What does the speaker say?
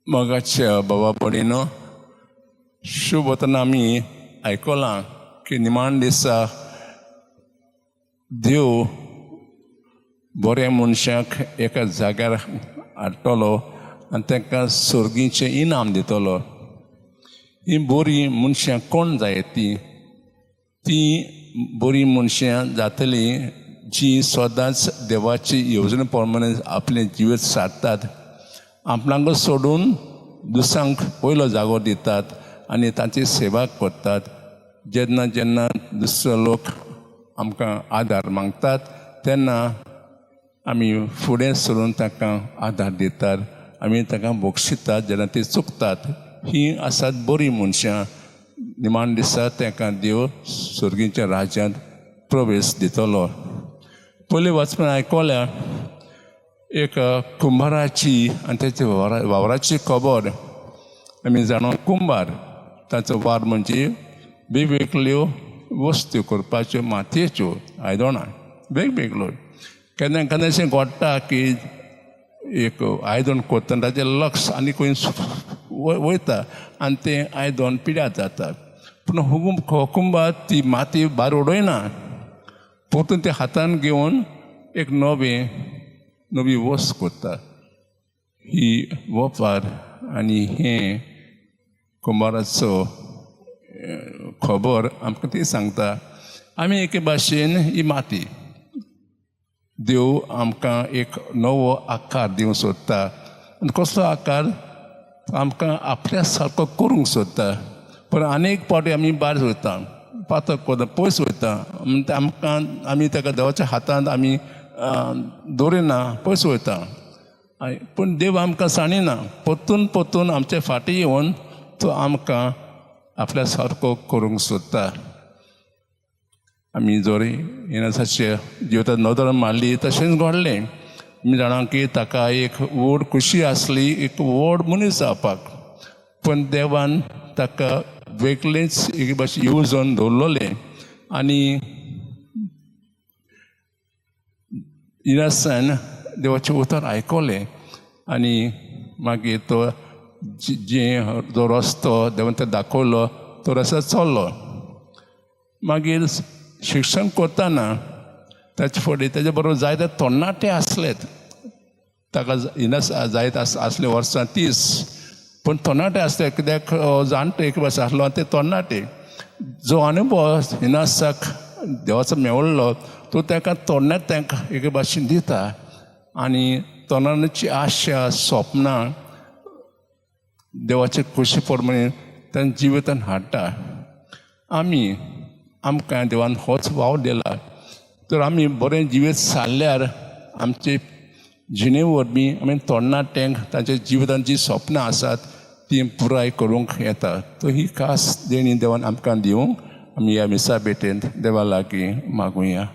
मोगाच्या बाबा भयणीनो, शुभ वतना आमी आयकलां की निमाण दिसा देव बऱ्या मनशाक एका जाग्यार हाडटलो आनी तांकां सर्गीचें इनाम दितलो. ही बरीं मनशां कोण जाय? ती तीं बरीं मनशां जातलीं जीं सदांच देवाची येवजणे प्रमाणे आपलें जिवीत सारतात, आपणाक सोडून दुसऱ्यांक पयलो जागो दितात आनी तांची सेवा करतात. जेन्ना जेन्ना दुसरो लोक आमकां आदार मागतात तेन्ना आमी फुडें सरून तांकां आदार दितात, आमी तांकां बक्षितात जेन्ना ती चुकतात. ही आसात बरीं मनशां. निमाण दिसा तांकां देव सर्गीच्या राज्यांत प्रवेश दितलो. पयलीं वाचपी आयकल्या एक कुंभाराची आनी तेच्या वावराची खबर. आमी जाणा कुंभार ताचो वावर म्हणजे वेगवेगळ्यो वस्तू करपाच्यो, मातयेच्यो आयदनां वेगवेगळ्यो. केन्ना केन्ना अशें घडटा की एक आयदन करतना ताचें लक्ष आनी खंय वयता आनी तें आयदन पिड्यार जाता. पूण कुंभार ती माती भायर उडयना, परतून ते हातान घेवन एक नवी वस्त करता. ही वपार आनी हें कुंभाराचो खबर आमकां ती सांगता. आमी एके भाशेन ही माती, देव आमकां एक नवो आकार दिवंक सोदता. आनी कसलो आकार? आमकां आपल्या सारको करूंक सोदता. पूण आनी एक फावटी आमी भायर वयता, पातक करता, पयस वयता. आमकां आमी ताका देवाच्या हातांत आमी दवरिना, पयस वयता. पूण देव आमकां सांडिना, परतून परतून आमचे फाटीं येवन तो आमकां आपल्या सारको करूंक सोदता. आमी जर इनासाचे जिवितांत नदर मारली तशेंच घडलें. आमी जाणा की ताका एक व्हड खुशी आसली एक व्हड मनीस जावपाक, पूण देवान ताका वेगळेंच एक भाशेन येवजण दवरलेलें आनी इनासान देवाचें उतर आयकलें आनी मागीर तो जे जो रस्तो देवान तो दाखयलो तो रस्तो चल्लो. मागीर शिक्षण करतना ताचे फुडें ताचे बरोबर जायते तरणाटे आसलेत. ताका इनास जायत आसले वर्सां 30, पूण तरणाटे आसले कित्याक जाणटे एक भाशेन आसलो आनी ते तरणाटे जो अनुभव इनासाक देवाचो मेळ्ळो तो ताका तरणाट्यांक एके भाशेन दिता आनी तरणाट्यांची आशा सपनां देवाचे खोशी प्रमाणे तांच्या जिवितान हाडटा. आमी आमकां देवान होच वावर दिला तर आमी बरें जिवीत सारल्यार आमचे जिणे वरवीं आमी तरणाट्यांक तांच्या जिवितांत जीं सपनां आसात तीं पुराय करूंक येता. तर ही खास देणी देवान आमकां दिवंक आमी ह्या मिसा भेटेंत देवा लागीं मागुया.